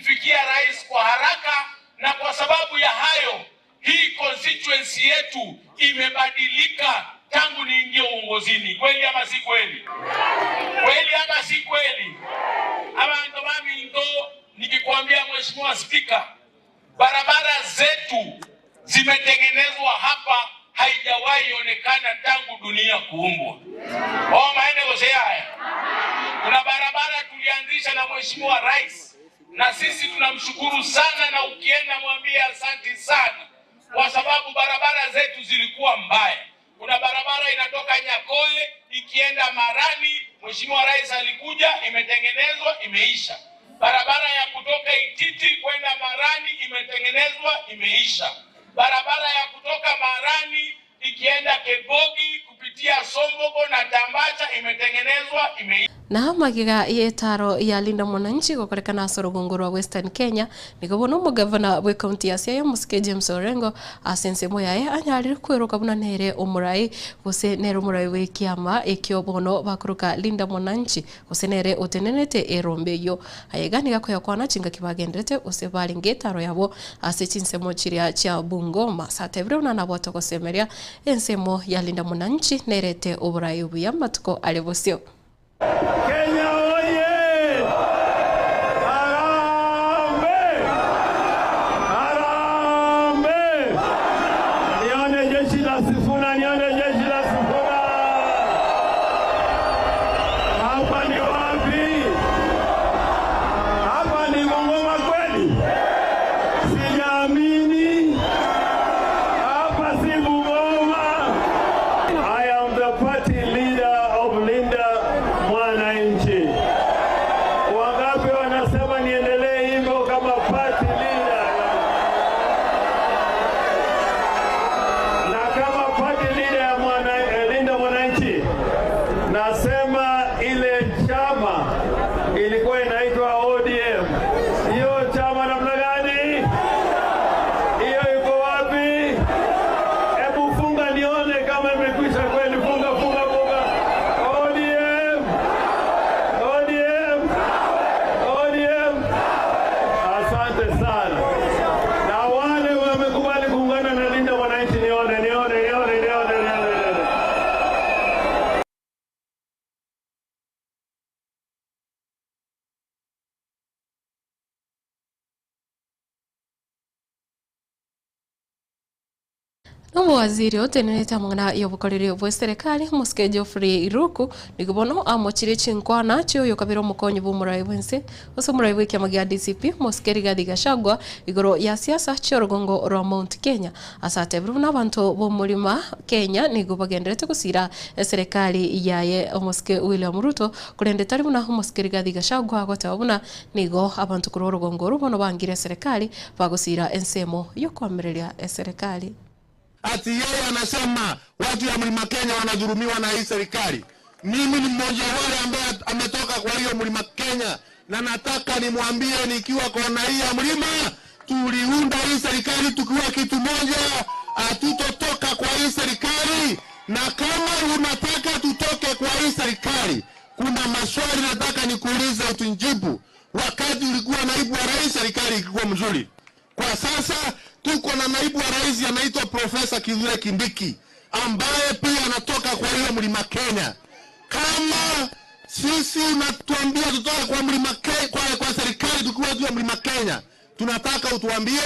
kumfikia rais kwa haraka, na kwa sababu ya hayo hii constituency yetu imebadilika tangu niingie uongozini. Kweli ama si kweli? Kweli ama si kweli? Abantu baminto, nikikwambia Mheshimiwa Spika, barabara zetu zimetengenezwa hapa, haijawahi onekana tangu dunia kuumbwa. Oh, maende kosea haya. Kuna barabara tulianzisha na Mheshimiwa Rais, na sisi tunamshukuru sana, na ukienda mwambie asante sana, kwa sababu barabara zetu zilikuwa mbaya. Kuna barabara inatoka Nyakoe ikienda Marani, Mheshimiwa Rais alikuja, imetengenezwa, imeisha. Barabara ya kutoka Ititi kwenda Marani imetengenezwa, imeisha. Barabara ya kutoka Marani ikienda Kegogi kupitia Sombogo na Tambacha imetengenezwa, imeisha. Na magiga yetaro ya Linda Mwananchi gokorekana ase orugongo rwa Western Kenya nigo bono omogavana bwe county ya Siaya Mosike James Orengo ase ensemo yaye anyarire kweroka buna nere omorai gose nere omorai bwe ekiama ekio bono bakoroka Linda Mwananchi gose nere otenenete erombe eyo ayega niga koyakwana chingaki bagenderete gose barenge etaro yabo ase chinsemo chiria chia Bungoma satebire buna nabo togosemeria ensemo ya Linda Mwananchi nerete oborai obuya matuko are bosio. Kenya oye! Harambee! Harambee! Nione jeshi la Sifuna, nione jeshi la Sifuna. Hapa ni wapi? Hapa ni Bungoma kweli? Sijaamini. Hapa si Bungoma. I am the party leader of Linda Mwananchi. Wangapi wanasema niendelee hivyo kama party leader? Na kama party leader ya Linda Mwananchi, nasema ile chama ilikuwa inaitwa ODM. Hiyo chama namna gani? Hiyo iko wapi? Hebu funga nione kama imekwisha kweli. Funga, funga, funga. ODM. ODM. ODM. Asante sana. Na wale wamekubali kuungana na Linda Mwananchi, nione, nione, nione, nione, nione, nione. Waziri otenenete amang'ana y'obokoreri bwa serikali Mosike Geoffrey Ruku nigo bono amochire chinkwana chioyo kabere omokonyi bwa omorai bwense ase omorai bwa ekiama gia DCP Mosike Rigathi Gachagua igoro ya siasa chiorugongo rwa Mount Kenya ase atebire buna abanto b'omorima Kenya nigo bagenderete gosira eserikali yaye Mosike William Ruto korende tari buna Mosike Rigathi Gachagua agoteba buna nigo abanto korwa orugongo oru bono bangire eserikali bagosira ensemo yokoamereria eserikali. Ati yeye anasema watu ya Mlima Kenya wanadhulumiwa na hii serikali. Mimi ni mmoja wale ambaye ametoka kwa hiyo Mlima Kenya, na nataka nimwambie nikiwa kona hii ya mlima, tuliunda hii serikali tukiwa kitu moja, hatutotoka kwa hii serikali. Na kama unataka tutoke kwa hii serikali, kuna maswali nataka nikuulize utujibu. Wakati ulikuwa naibu wa rais, serikali ilikuwa mzuri. Kwa sasa tuko na naibu wa rais anaitwa Profesa Kithure Kindiki ambaye pia anatoka kwa hiyo Mlima Kenya. Kama sisi unatuambia tutoke kwa Mlima Kenya, kwa serikali tukiwa tu Mlima Kenya, tunataka utuambie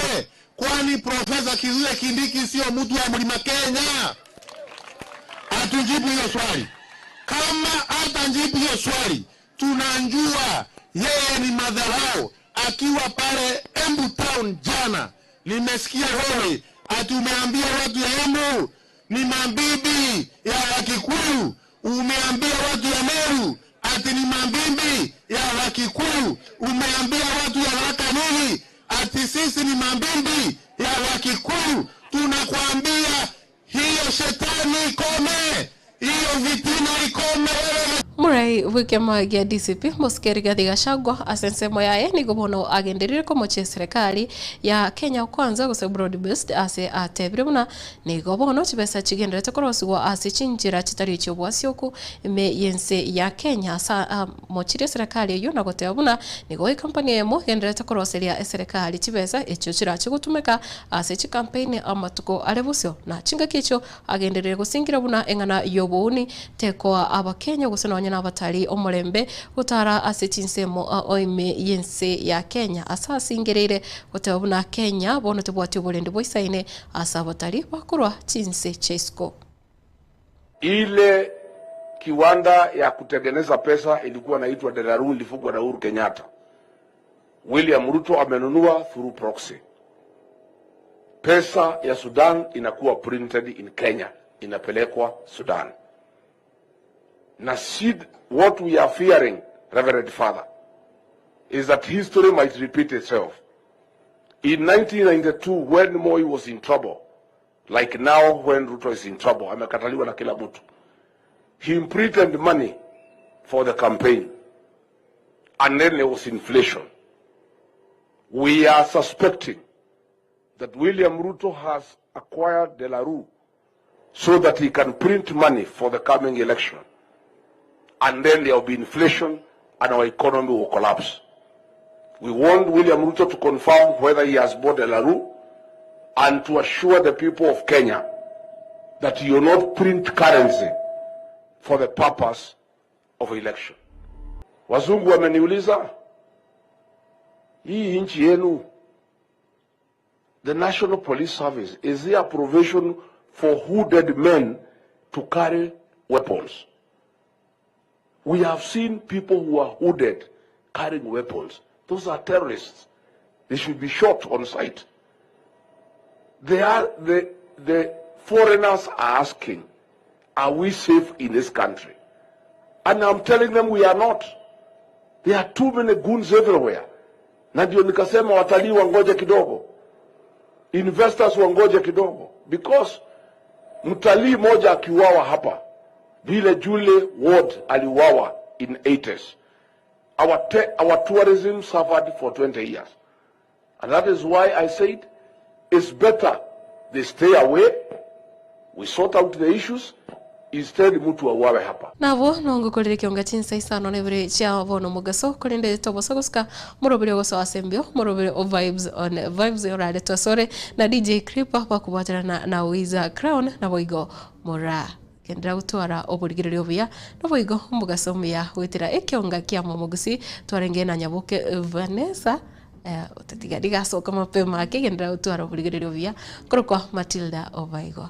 kwani Profesa Kithure Kindiki sio mtu wa Mlima Kenya? Atujibu hiyo swali. Kama hatajibu hiyo swali, tunajua yeye ni madharau. Akiwa pale Embu Town jana, nimesikia wewe ati umeambia watu ya Embu ni mabibi ya Wakikuyu, umeambia watu ya Meru ati ni mabibi ya Wakikuyu, umeambia watu ya Tharaka Nithi ati sisi ni mabibi ya Wakikuyu. Tunakwambia hiyo shetani ikome, hiyo vitina ikome. Omorai bw'ekiama gia DCP Mosike Rigathi Gachagua ase ensemo yaye nigo bono agenderire komochia eserekari ya Kenya Kwanza gose broad based ase atebire buna nigo bono chibesa chigenderete korosigwa ase chinchera chitari chi'obwasioku ime y'ense ya Kenya ase amochirie eserekari eyio na goteba buna nigo ekampani eyemo egenderete koroseria eserekari chibesa echio chirache gotumeka ase chikampeni amatuko are bosio na chingaki echio agenderere gosingira buna eng'ana y'obouni tekoa abakenya gose nonya na abatari omorembe gotara ase chinsemo oime y'ense ya Kenya ase asingereire goteba buna Kenya bono tebwati oborendi bwa ase abatari bakorwa chinse chesco. Ile kiwanda ya kutengeneza pesa ilikuwa naitwa De La Rue, ilifungwa na Uhuru Kenyatta. William Ruto amenunua through proxy. Pesa ya Sudan inakuwa printed in Kenya, inapelekwa Sudan. Na seed, what we are fearing, Reverend Father, is that history might repeat itself. In 1992, when Moi was in trouble, like now when Ruto is in trouble, amekataliwa na kila mtu, he printed money for the campaign, and then there was inflation. We are suspecting that William Ruto has acquired De La Rue so that he can print money for the coming election. And then there will be inflation and our economy will collapse. We want William Ruto to confirm whether he has bought De La Rue and to assure the people of Kenya that he will not print currency for the purpose of election. Wazungu wameniuliza, hii nchi yenu, the National Police Service, is there a provision for hooded men to carry weapons? We have seen people who are hooded carrying weapons. Those are terrorists. They should be shot on sight. The foreigners are asking, are we safe in this country? And I'm telling them we are not. There are too many goons everywhere. Na ndio nikasema watalii wangoje kidogo. Investors wangoje kidogo. Because mtalii moja akiuawa hapa, vile Julie Ward aliuawa in 80s, our tourism suffered for 20 years. And that is why I said it's better they stay away, we sort out the issues, instead mtu auawe hapa. Nabo nongukorire kionga chinsa isano nebere chia bono mugaso korende tobosa gosika murobere goso asembio murobere o vibes on vibes yorale twasore na DJ Creeper bakubatirana na Wiza Crown na boigo mora kendra gutwara oburigirerio buya no boigo mugaso muya gwitira ekionga kia momugusi twarenge na Nyaboke Vanessa utatiga digasoka mapema akigendera gutwara oburigirerio buya korokwa Matilda Obaigo.